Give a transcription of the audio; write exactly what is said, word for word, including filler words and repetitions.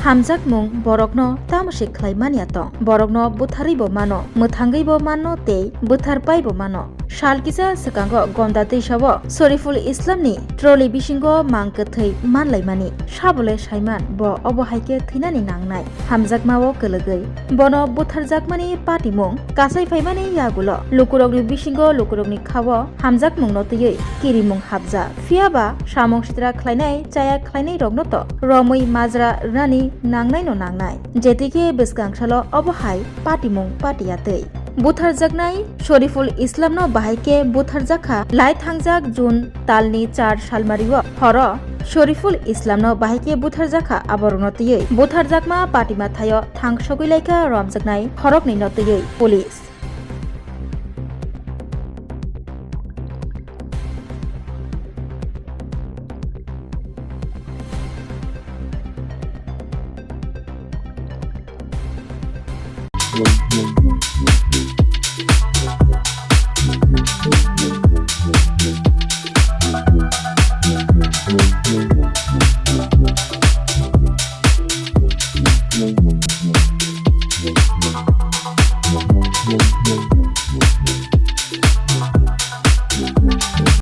Hamjakmung borokno tamo se khlai manya tong? Borokno butharwi bo mano, mwthangwi bo mano tei butharpai bo mano. Sal kisa swkango Gonda twisao Soriful Islamni trolley bisingo mang kwthwi manlaimani. Sabole saiman bo obo hai khe thwinani nangnai, hamjakmao kwlwgwi. Bono butharjakmani patimung kasai phaimani yagulo lukurokni bisingo lukurokni khao hamjakmungno twiwi kirimung hapjak. Phiyaba samung sitra khlainai chaya khlainairokno to romwi majra rwnani nangnaino nangnai. Jetikhe bwskang salo obo hai patimung patiya twi. Butharjaknai Soriful Islamno bahai khe butharjakha lai thangjak June talni char salmario horo Soriful Islamno bahai khe butharjakha aborokno twiwi butharjakma patima thaio thangsogwi laikha romjaknai khoroknwino twiwi police.